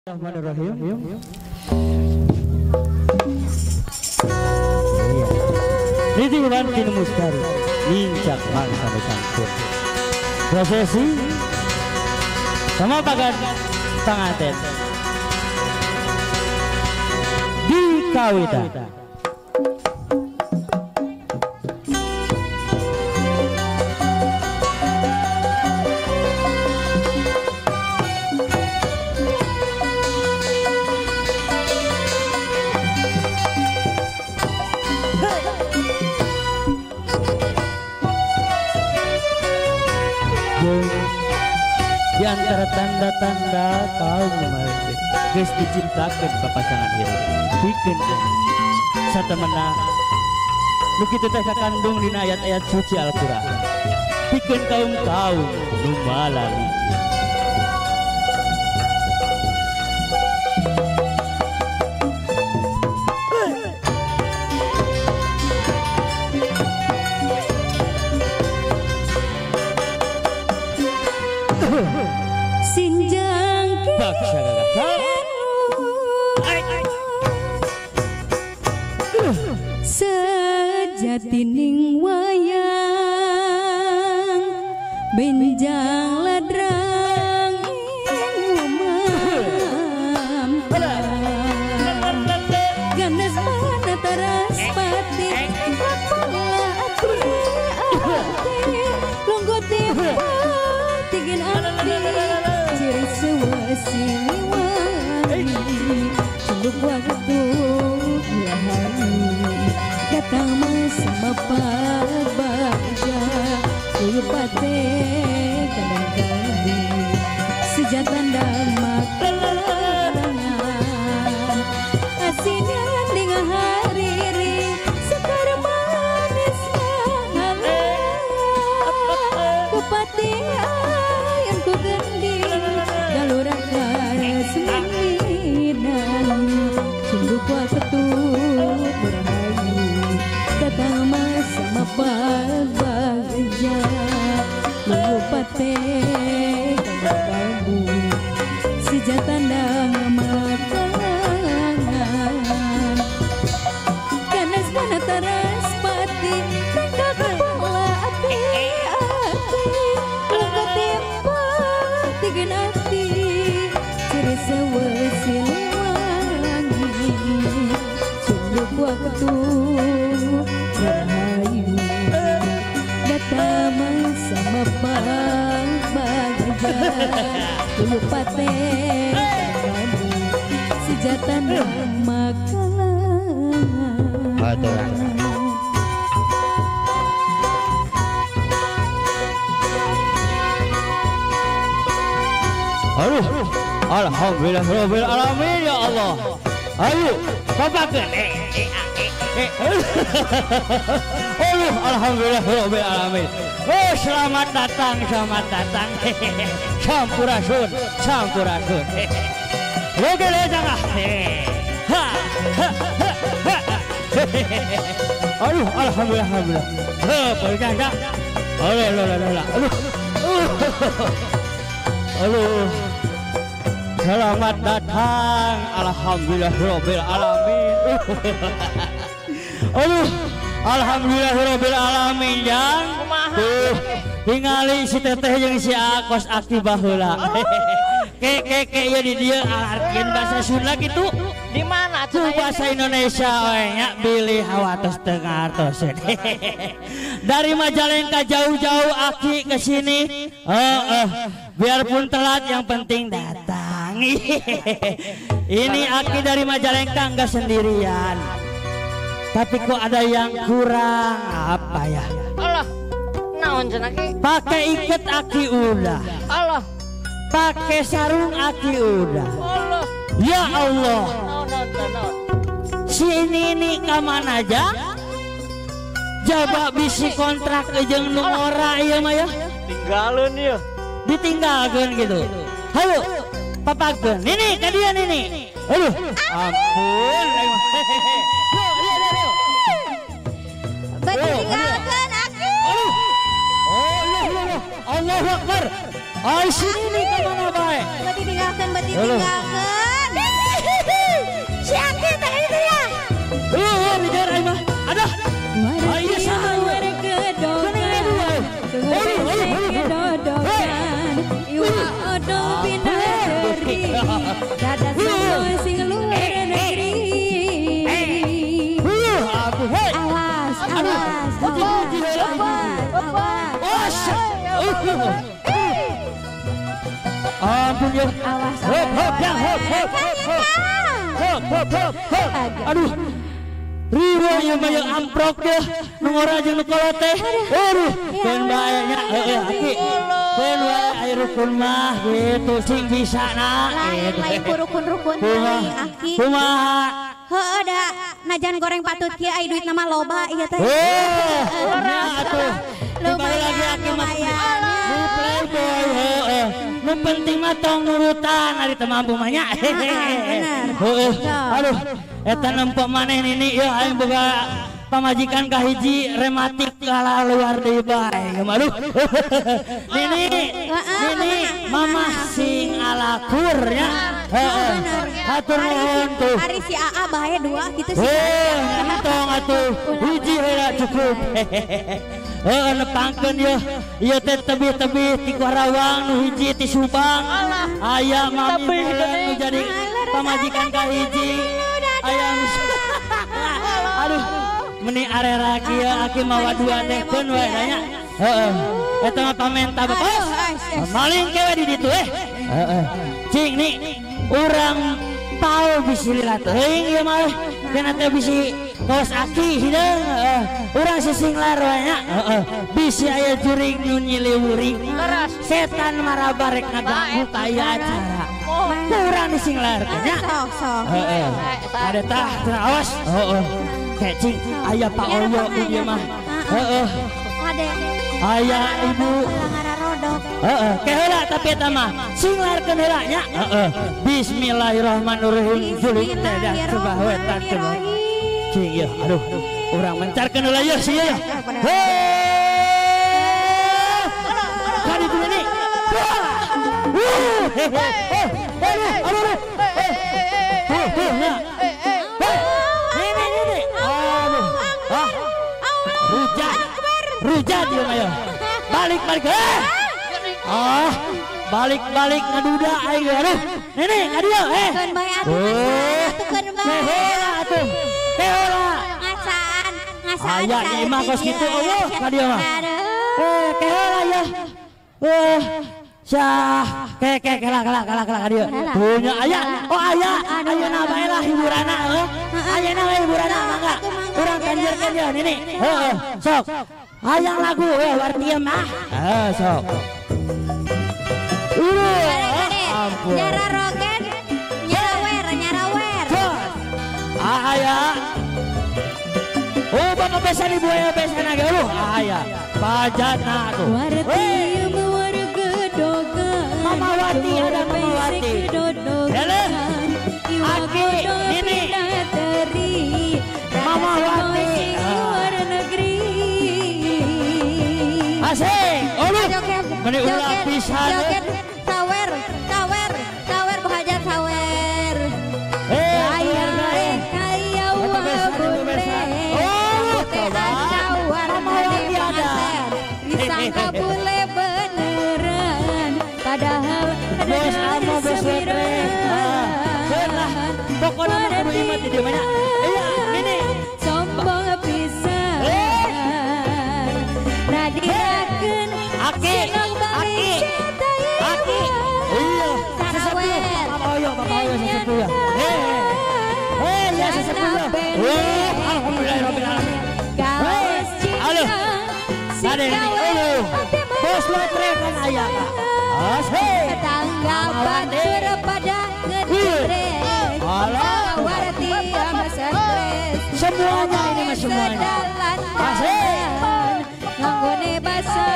Bismillahirrahmanirrahim. Nitiwan tin mustari nincak mangsa campur. Prosesi sama pagan panganten di kawitan. Di antara tanda-tanda kaum malaikat geus diciptakeun papasangan hirup pikeun satemena nu kitu teh kakandung dina ayat-ayat suci Al-Qur'an pikeun kaum-kaum nu malali. Sinjang sejatining wayang benjang ladrang ing umam ganes mana taras pati pola ati ati longgo tipe tigin ati ciri sewasi wangi cunduk waktu rahayu datang masa bapak bagja pate kadang kali sejatanda makanan asinnya dengan hariri sekar manis ngalah kupati ayam ku gending galurang karesminan sungguh waktu berahayu datang masa bapak bagja lupate kadang kamu sejatanda makanan ganes mana taras pati tengkak kepala ati ati luka timpa tiga ati ciri sewesi wangi sungguh waktu rahayu datang sama bang bagja lupate kamu sejatana makanan. Aduh, alhamdulillah rabbil alamin ya Allah. Ayo, papakeun. Aduh, alhamdulillah rabbil alamin. Oh, selamat datang, selamat datang. Sampurasun, sampurasun. Oke, jangan. Ha, ha, ha, ha. Aduh, alhamdulillah, alhamdulillah. Heh, jangan. Aduh, aduh, aduh, aduh. Aduh. Selamat datang, alhamdulillah rabbil alamin. Aduh, alhamdulillah rabbil alamin jang. Tuh, tingali si teteh jeung si Akos aki baheula. Ke ke ke ieu di dieu alarkeun bahasa Sunda kitu. Di mana cenah bahasa Indonesia we nya bilih hawatos teu ngartos. Dari Majalengka jauh-jauh aki ke sini. Biarpun telat yang penting datang. Ini aki dari Majalengka enggak sendirian. Tapi kok ada yang kurang apa ya? Allah, naon cenah ki? Pakai iket aki udah. Allah. Pakai sarung aki udah. Allah. Ya Allah. Naon. Si ini ka mana aja? Jaba bisi kontrak jeung nu ora ieu mah ya. Tinggalin ya. Ditinggalkeun gitu. Hayu, papakeun. Nini ka dieu nini. Aduh, ampun. Ditinggalkeun aki. Oh, Allah, Allahu Akbar. Ai sini nih ka mana bae? Ditinggalkeun, ditinggalkeun. ya. Awas. Hop hop ya hop hop hop hop hop hop hop. Aduh. Riweuh ieu mah jeung amprok ye nu ngora jeung nu kolot teh. Aduh, keun bae nya heueuh aki. Keun wae aya rukun mah gitu sing bisa na. Lain lain ku rukun-rukun deui aki. Kumaha? Heueuh da najan goreng patut kieu ai duitna mah loba ieu teh. Nya atuh. Kembali lagi aki mah nu playboy heueuh. Nu penting mah tong nurutan ari teu mampu mah nya. Heueuh. Aduh. Eta nempo maneh nini ya aing boga pamajikan kahiji rematik kalah luar deui bae. Aduh. Nini, nini mamah sing alakur nya. Heeh. Hatur nuhun tuh. Ari si AA bae dua kitu sih. Heuh, entong atuh. Hiji heula cukup. Heeh, nepangkeun yeuh. Ieu teh tebih-tebih ti Karawang nu hiji ti Subang. Aya mami nu jadi pamajikan kahiji. Ayam. Aduh, meni arera kieu aki mawa dua teh keun we nya. Heeh. Eta mah pamenta bos. Maling kewe di ditu eh. Heeh. Cing ni urang pau bisi lila teuing ieu mah. Dena teh bisi kaos aki hideung heeh. Urang sisinglar we nya. Heeh. Bisi aya jurig nu nyiliwuri. Setan marabarek ngaganggu ka ieu acara. Kurang disinglar nya. Heeh. Ada tah awas. Heeh. Kecing aya Pak Oyo di dieu mah. Heeh. Aya ibu. Heeh, ke heula tapi eta mah singlarkeun heula nya. Heeh. Bismillahirrahmanirrahim. Juling teh dah coba we tah coba. Cing ieu aduh urang mencarkeun heula ieu si ieu. Heuh. Ka ditu ini. Rujat ya mah balik balik ah balik balik ngaduda aing aduh nenek ngadieu eh keun bae atuh atuh keun bae heula atuh heula ngasaan ngasaan aya di imah kos kitu eueuh ka dieu mah eh keheula ya syah ke ke kela kela kela kela ka dieu punya aya oh aya ayeuna bae lah hiburanna heuh ayeuna bae hiburanna mangga urang kanjerkeun ye nini heuh sok hayang lagu we warti mah heuh sok ampun nyara rogen nyarawer nyarawer aya oh bapak besan ibu aya besan ge eueuh aya pajatna atuh Mama Wati ada Mama Wati. Lele, Aki, ini Mama Wati. Asik, oluh. Meni ulah pisan. Joget, sawer, sawer, sawer bahajar sawer. Kaya wabule. Mama Wati ada. Disangka bule beneran. Padahal bos amo bos letre. Belah, pokoknya mah kudu imat di dieu mah. Iya, ini sombong pisan. Nadirakeun Aki, Aki, Aki. Iya, sesepuh. Bapak Oyo, Bapak Oyo sesepuh ya. Eh, ya sesepuh ya. Eh, alhamdulillahirabbil alamin. Halo. Ada ini. Oh, bos letre kan aya Kak. Tetangga batur pada ngedres. Warti stres. Semuanya ini mas semuanya. Asik. Nganggone basa.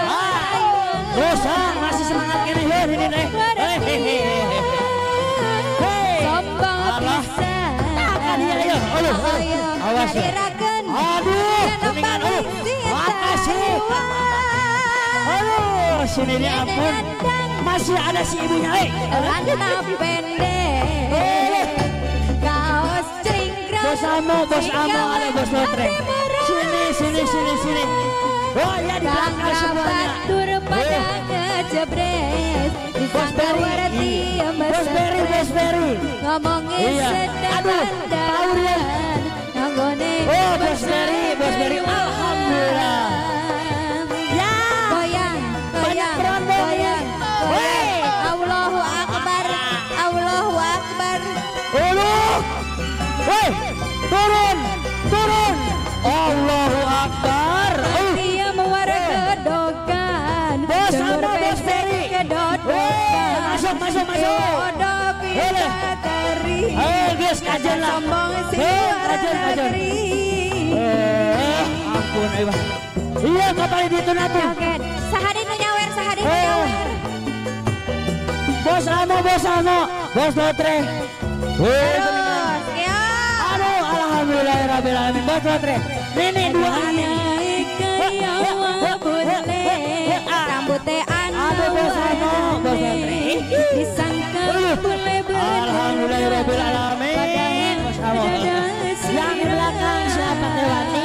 Dosa masih semangat kene heuh ini teh. Sombong pisan. Awas. Aduh, kuningan aduh. Makasih. Aduh, sini dia ampun. Masih ada si ibunya, eh. Celana pendek, kaos cingkrang. Bos Amo ada bos lotre. Sini, sini, sini, sini. Oh ya di belakang semuanya. Bos Berry, Bos Berry, Bos Berry. Ngomongin iya. Aduh, tahu dia. Oh, Bos Berry, Bos Berry. Alhamdulillah. Ya. Goyang, goyang, goyang. Allahu Akbar. Woi, turun, turun. Allahu Akbar. Dia mewargedokan. Bos Amo, Bos Ferry. Masuk, masuk, masuk. Guys, kajen lah. Kajen, kajen. Ampun, ayo. Iya, kapal itu natu. Sahadi nu nyawer, sahadi nu nyawer. Bos Amo, Bos Amo, Bos Lotre. Terus, ya. Aduh, alhamdulillahirabbil alamin. Bos Lotre. Ini dua ini. Rambutnya Aduh, Bos Amo, Bos Lotre. Disangka boleh alhamdulillahirabbil alamin. Bos Amo. Yang di belakang siapa Tewati?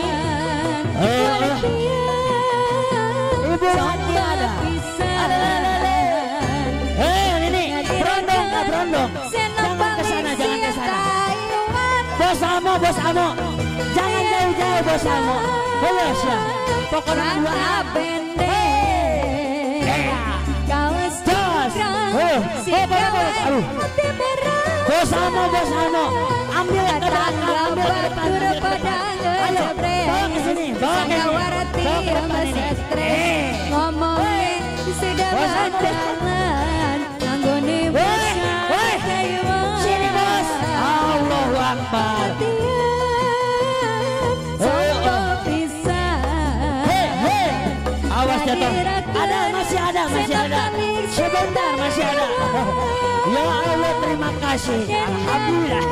Ibu Wati ada. Ini berondong kak, berondong. Jangan ke sana, jangan ke sana. Bos Amo, Bos Amo. Jangan jauh-jauh Bos Amo. Bos ya. Pokoknya dua. Bos Amo, Bos Amo. Ambil ke belakang, ambil ke depan, ambil ke depan. Ayo, bawa ke sini, bawa ke sini, bawa ke depan ini. Ngomongnya sudah berjalan, nganggone sini bos. Allahu Akbar. Awas jatuh. Ada, masih ada, masih ada. Sebentar, masih ada. Ya Allah, terima kasih. Alhamdulillah.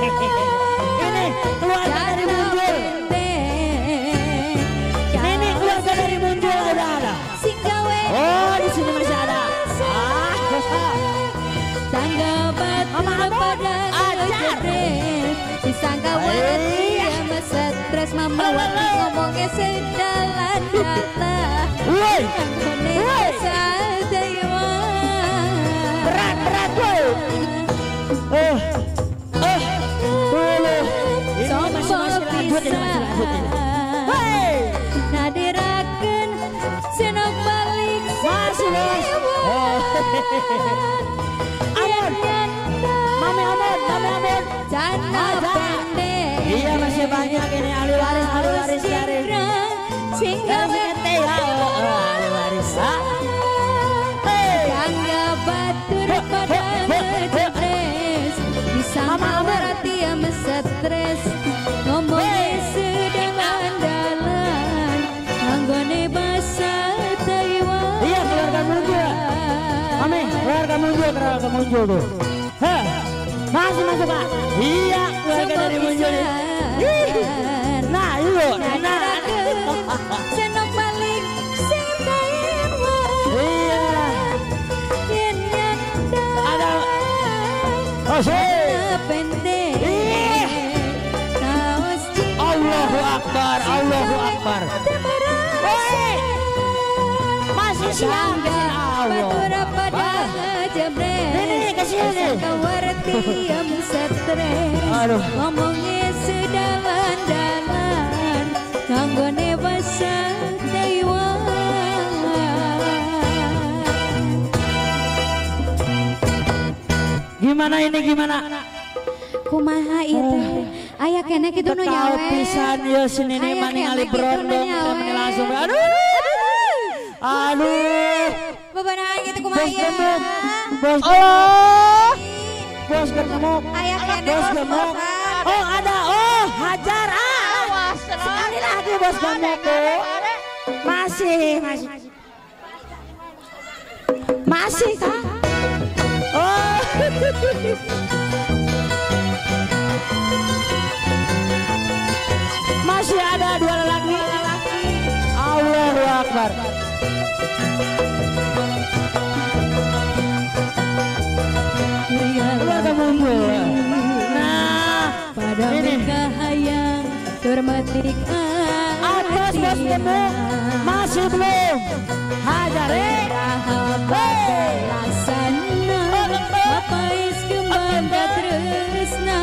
Ini keluarga dari Munjul. Ini keluarga dari Munjul udah ada. Oh, di sini masih ada. Mama Amon, ajar. Disangka wati sama stres, mama wati ngomongnya sedalan-dalan. Woi, woi. Berat, berat, woi. Ini masih lanjut, ini masih lanjut ini. Hei, nadiraken senok balik masih bos. Amon, Mami Amon, Mami Amon. Iya masih banyak ini ahli waris, ahli waris dari. Ahli waris. Tangga batur pada ngejebres, disangka berarti yang stres, ngomongnya sedalan-dalan, nganggone bahasa Taiwan. Iya keluarga Munjul, Mami, keluarga Munjul, keluarga Munjul tuh. Heh, masih masuk pak. Iya keluarga dari Munjul. Nah itu, nah. Senok balik sing Taiwan. Iya. Ada. Oh, Allahu Akbar, Allahu Akbar. Masih siang. Allah. Ini ke sini. Aduh. Ngomongnya sedalan-dalan, nganggone bahasa Taiwan. Gimana ini, gimana? Kumaha itu? Aya kene kitu nu nyawer. Tekal pisan ieu si Nini mah ningali berondong teh langsung. Aduh. Aduh. Bebenahan kitu kumaha ieu? Bos gemuk. Bos gemuk. Aya kene bos gemuk. Oh ada, oh hajar ah. Sekali lagi bos gemuk. Masih, masih. Masih kah? Oh. Masih ada dua lelaki. Allahu Akbar. Keluarga Munjul. Nah, pada ini kahayang termetik atas bos gemuk masih belum. Hajar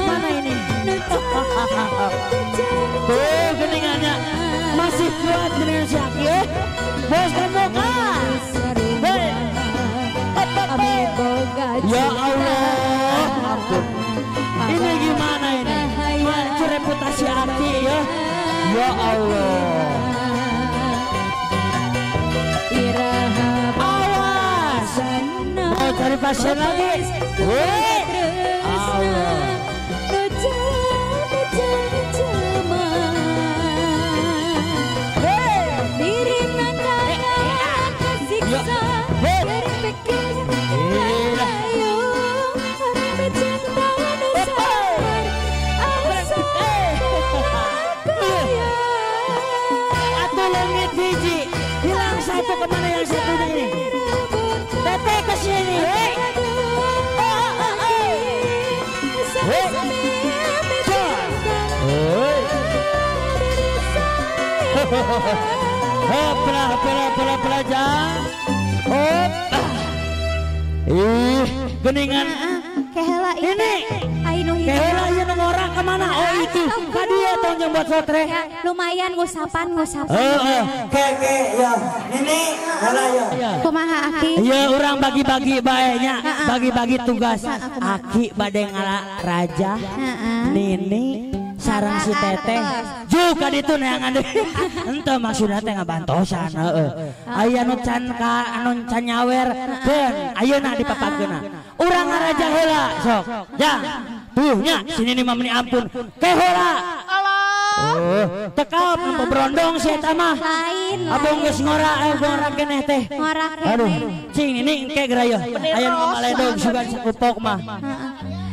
mana ini? Tuh geningannya masih kuat dengan si Aki. Bos gemuk ah. Ya Allah, ampun. Ini gimana ini? Cereputan. Ya Allah. Awas. Mau cari pasien lagi. Wih. Allah. Satu kemana yang satunya ini? Teteh ke sini. Hei. Hei. Hopla, hopla, hopla, pelajar. Hop. Ih, geningan. Kehela ini. Kehela ieu nu ngora kemana? Oh itu. Ka dieu tong jeung buat sotre. Lumayan ngusapan. Heeh. Ke ya. Nini heula ya. Kumaha Aki? Ieu urang bagi-bagi bae nya, bagi-bagi tugas. Aki bade ngala raja. Nini sareng si teteh juga ditu neangan deui. Henteu maksudna teh ngabantosan heeh. Aya nu can ka anu can nyawer keun ayeuna dipapagkeunna. Urang ngaraja heula sok. Jang. Tuh nya sini nih mah meni ampun. Ke heula. Allah. Tekap berondong si eta mah. Lain. Abong geus ngora ngora keneh teh. Ngora keneh. Aduh, cing ini engke geura yeuh. Aya nu ngaledog sugan sakupok mah.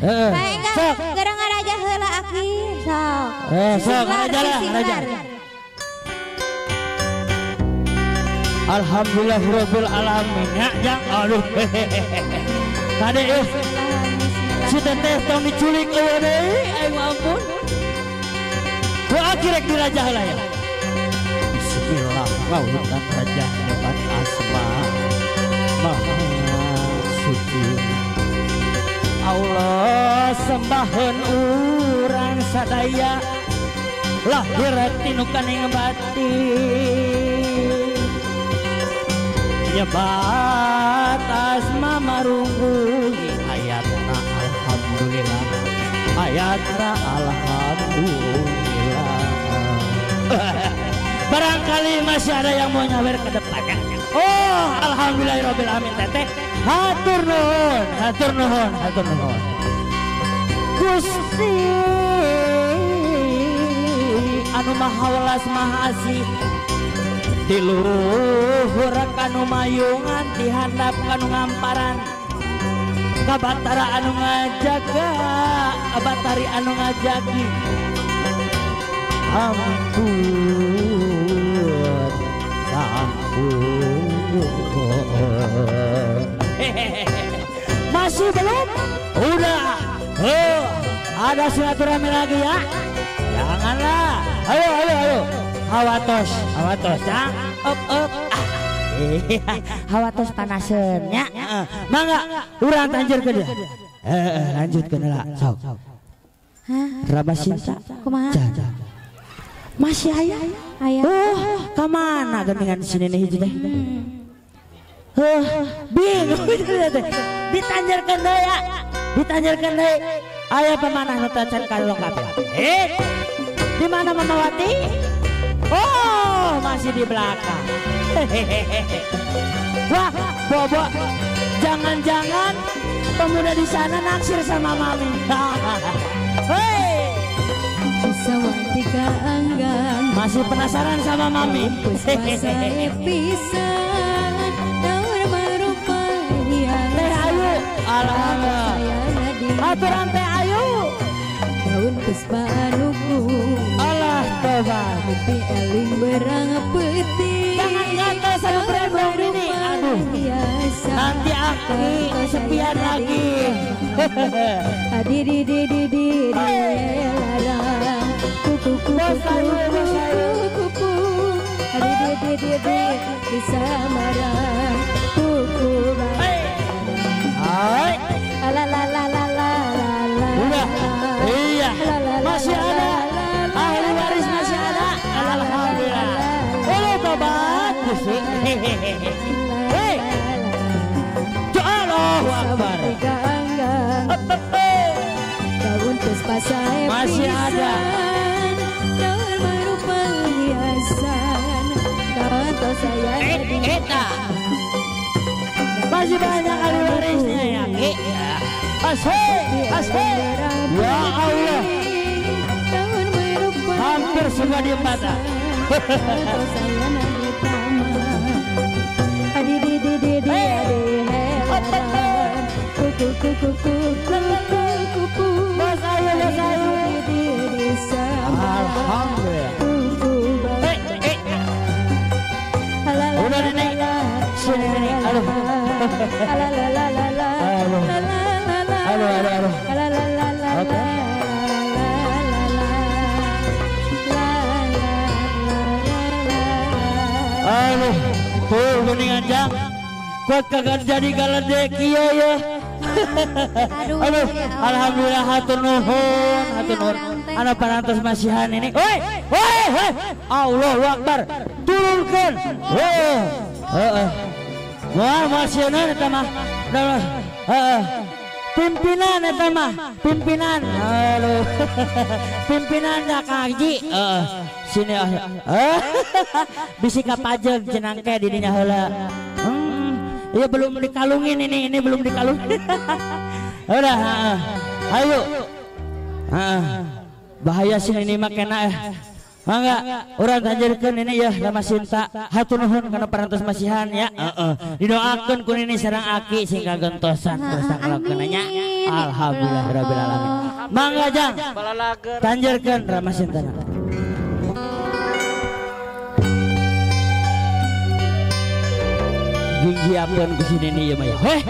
Heeh. Sok. Gara ngaraja heula Aki. Sok. Sok ngaraja lah, ngaraja. Alhamdulillahirabbil alamin. Ya, jang aduh. Kade euy. Si teteh tong diculik eueuh deui, aing mah ampun. Ku Aki rek dirajah heula ya. Bismillah, ngawutan raja nyebat asma maha suci. Allah sembaheun urang sadaya lahir tinu kaning batin nyebat asma marungguhi ayatna alhamdulillah ayatna alhamdulillah. Barangkali masih ada yang mau nyawer ke depannya. Oh alhamdulillahirabbil alamin teteh. Hatur nuhun, hatur nuhun, hatur nuhun. Gusti anu maha welas maha asih ti luhur kanu mayungan ti handap kanu ngamparan kabatara anu ngajaga kabatari anu ngajagi ampun ampun. Masih belum? Udah. Oh, ada silaturahmi lagi ya? Janganlah. Ayo, ayo, ayo. Hawatos, hawatos. Jang, up, up. Hawatos panasen ya. Mangga, urang tanjur ke dia. Lanjut ke heula. Sok. Rama Sinta. Kumaha? Masih aya? Aya. Oh, ka mana geningan sini nih hiji teh? Bingung ditanjarkeun deui ya. Ditanjarkeun deui. Aya pemanah nu tacan kalongkap. Di mana Mama Wati? Oh, masih di belakang. Wah, Bobo, jangan-jangan pemuda di sana naksir sama Mami. Hei. Masih penasaran sama Mami? Teh Ayu, alhamdulillah. Aturan Teh Ayu. Allah tobat. Jangan gatel sama berondong ini. Aduh. Nanti aku kesepian lagi. Udah, iya, masih ada ahli waris masih ada, alhamdulillah. Oh tobat, hei, Allahu Akbar. Masih ada. perhiasan Kantos saya Eta masih banyak ahli warisnya ya Ki. Asik, asik. Ya Allah, hampir semua dipatah. Mas Ayu, Mas Ayu. Alhamdulillah. Udah nenek, sini nenek. Aduh. Aduh. Aduh, aduh, aduh. Oke. Aduh, tuh mendingan jang. Kuat kagak jadi galedek kieu ya. Aduh, Aduh, ya Allah. alhamdulillah hatur nuhun, hatur nuhun. Ana parantos masihan ini. Woi, woi, woi. Allahu Akbar. Turunkeun. Heeh. Heeh. Wah, masieun eta mah. Heeh. Pimpinan eta mah, pimpinan. Aduh. Pimpinan da Kang Haji. Heeh. Sini ah. Bisi kapajeg cenah ke di dinya heula. Iya belum dikalungin ini belum dikalungin. Udah, heeh. Ayo. Heeh. Bahaya sih ini mah kena eh. Mangga, urang tanjurkeun ini ya Rama Sinta. Hatur nuhun kana parantos masihan ya. Heeh. Didoakeun ku nini sareng aki sing kagentosan terus tanglakeun nya. Alhamdulillah rabbil alamin. Mangga jang. Tanjurkeun Rama Sinta. Ginggiapeun ku sini nih ya mah ya. Heh.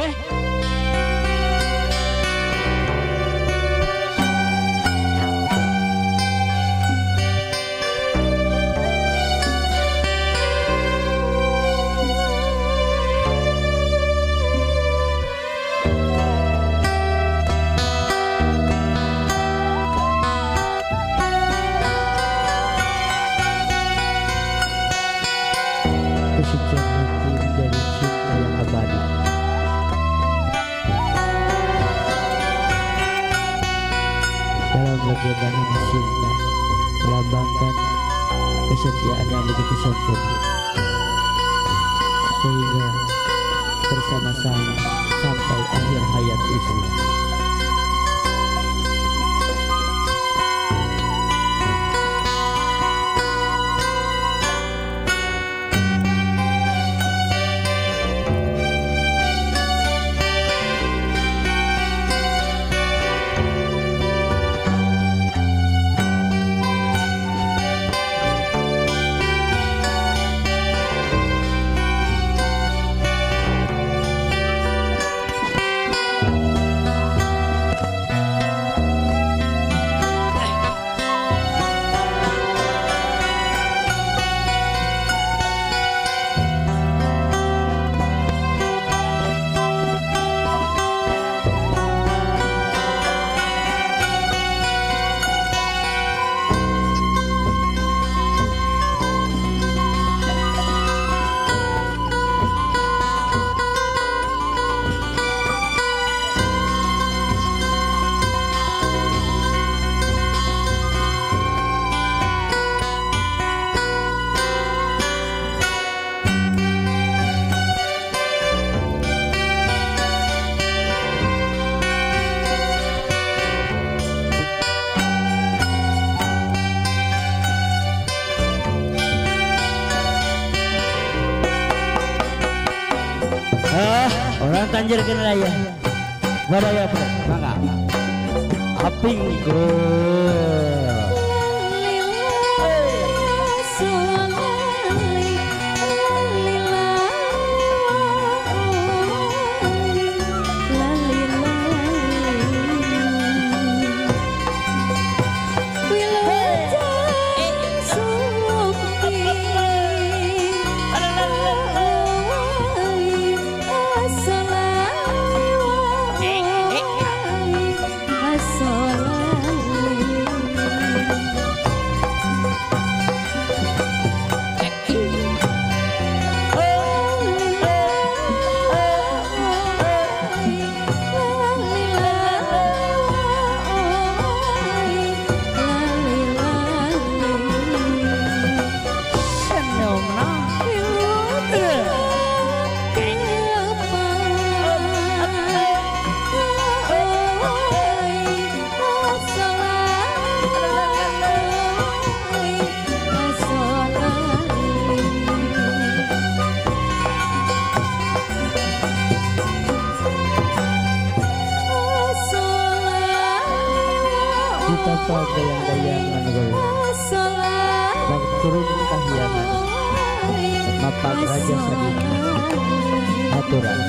Kesucian hati menjadi cinta yang abadi. Dalam legenda nama cinta melambangkan kesetiaan yang begitu sempurna, sehingga bersama-sama sampai akhir hayat istri. Orang tanjurkeun lah ya. Badaya apa? Mangga. Aping Assalamualaikum. Tapa gayang-gayang anu bang turun kahiangan mapag raja sadina aturan.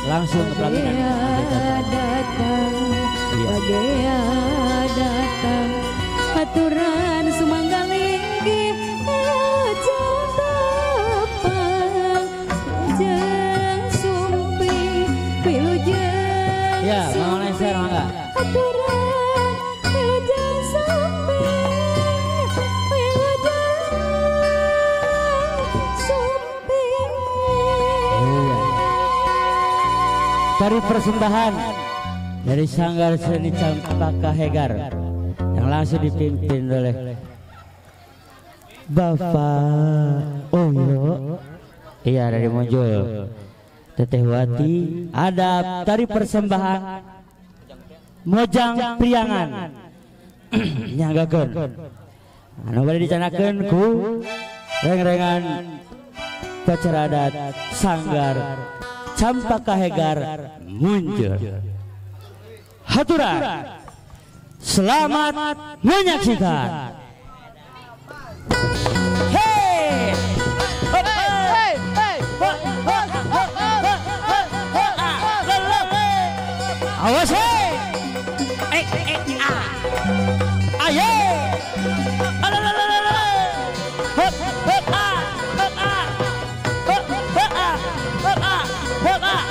Langsung ke pelaminan. Datang, bagea datang, aturan sumanggalinggi, tapang, jeng sumping, wilujeng. Ya, mau leser mangga. Aturan wilujeng sumping, wilujeng sumping. Iya. Tari persembahan dari Sanggar Seni Campaka Hegar yang langsung dipimpin oleh Bapak Oyo. Iya, dari Muncul Teteh Wati. Ada tari persembahan Mojang Priangan nyanggakeun anu bade dicanakeun ku reng-rengan pacara adat Sanggar Campaka Hegar Muncul. Haturan, selamat menyaksikan. Hey, hey, hey, awas hey, eh, eh, ah, ayo, hop, hop, ah, hop, ah, hop, hop, ah, hop, ah, hop, ah.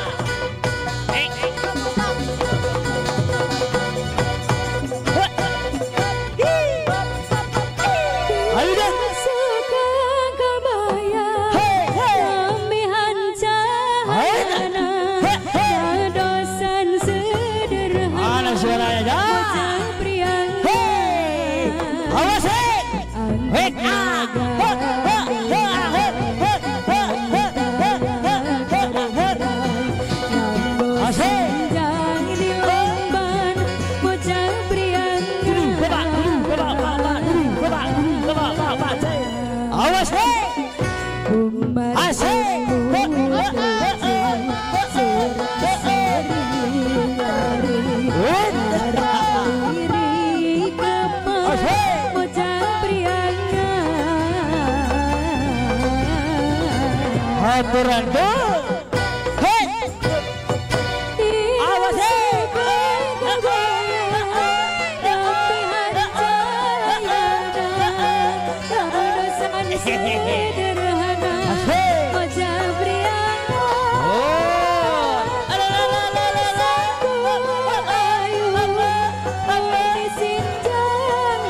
Aturan tuh, hei, awas hei,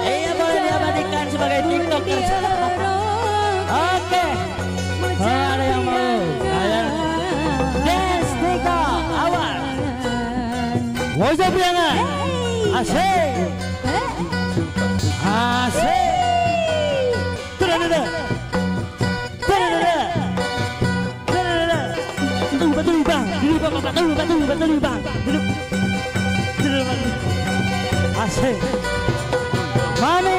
iya boleh diabadikan sebagai TikToker. Oke. Ada yang mau? Dance TikTok awal. Wajah Priangan. Asik. Asik. Terada. Terada. Terada. Betul bang. Betul betul betul bang. Asik. Mami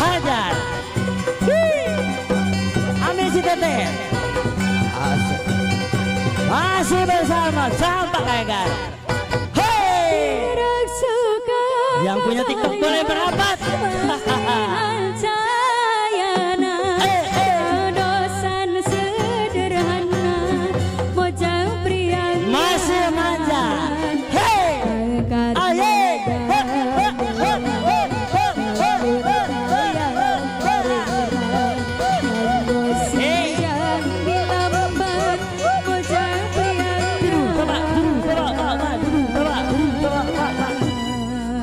Hajar. Amin si Teteh. Asik. Masih bersama Campak Hegar. Hey, yang punya TikTok boleh merapat. Masih manja. Hey, ayo.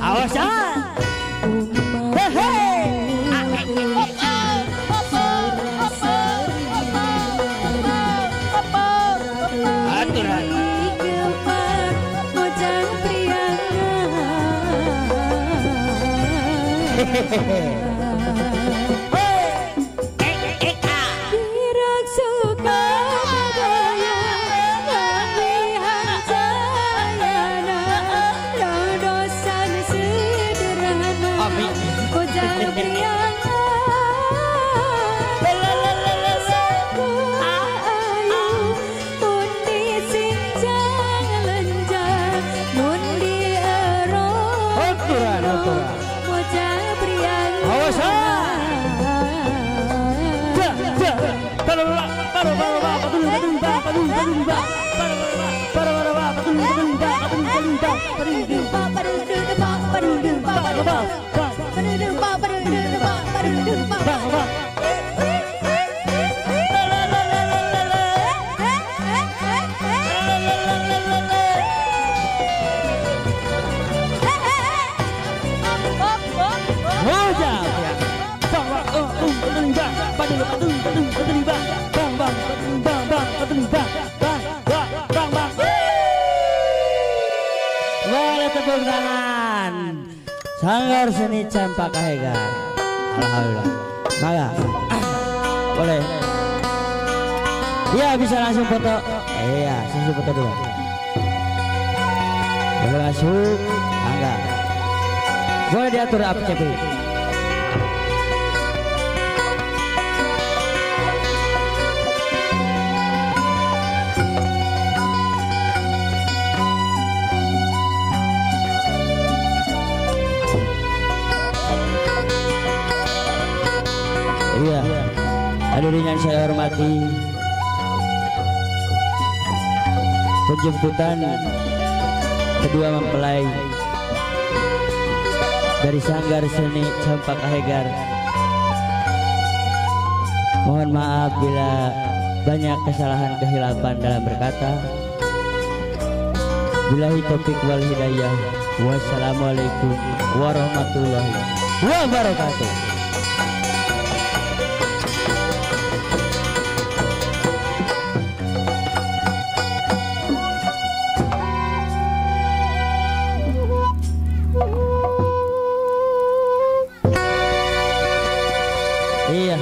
Awas ah. Hehe. Aturan. Boleh tepuk tangan. Sanggar Seni Campak Hegar. Alhamdulillah. Maka boleh. Iya, bisa langsung foto. Iya, langsung foto dulu. Boleh masuk. Enggak. Boleh diatur APCP. Iya, hadirin yang saya hormati, penjemputan kedua mempelai dari Sanggar Seni Campak Hegar. Mohon maaf bila banyak kesalahan kehilapan dalam berkata. Billahi taufik wal hidayah. Wassalamualaikum warahmatullahi wabarakatuh. Iya.